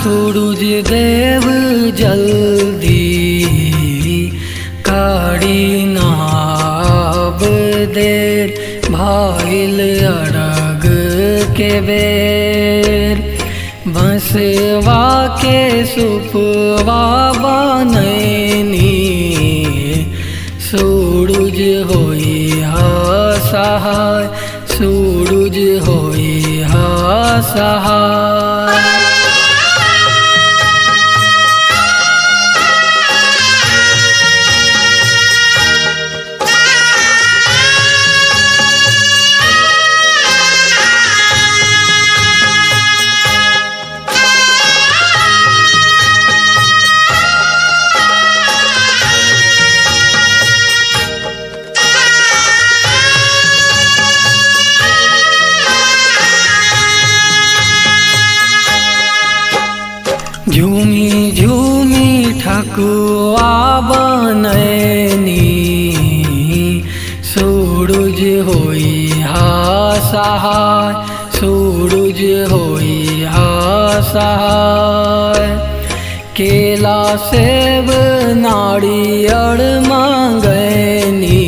सूरज देव जल्दी करी नाब देर भइल अरग के बेर। बसवा के सुपवा बनैनी सूरज होई हा सहाय, सूरज होई हा सहाय। झूमी झूमी ठकुआ बनैनी सूरज होई हा सहाय, सूरज होई हा सहाय। केला सेब नारियल मांगनी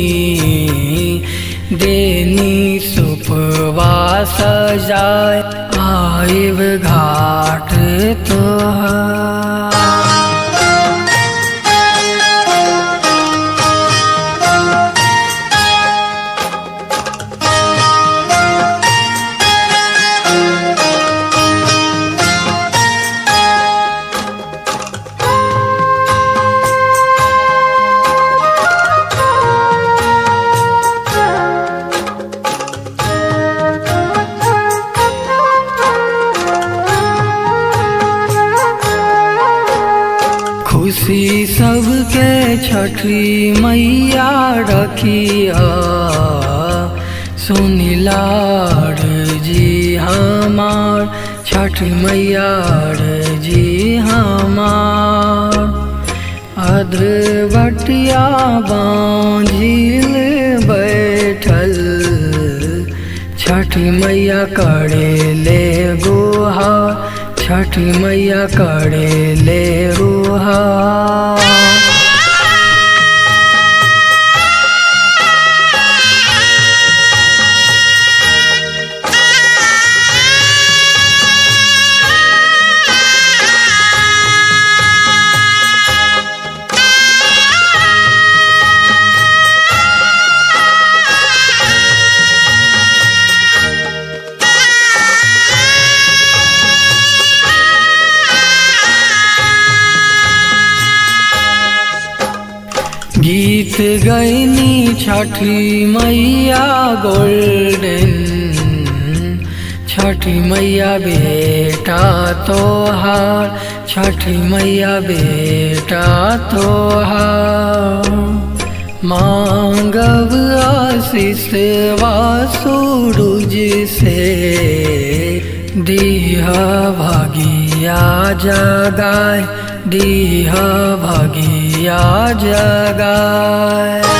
देनी सुपवा सजाय आइब घाट तोहार। खुशी सबके छठी मैया रखिया सुनिलार जी हमार, छठ मैया जी हमार। अधबटिया बाँझिल बैठल छठ मैया करे ले गुहा, छठ मैया करे ले गुहा। गीत गैनी छठी मैया गोल्डन, छठी मैया बेटा तोहार, छठी मैया बेटा तोहार। मांगब आशीष वा सूरज से दीहा भागिया जगाए, दीहा भागिया जगाए।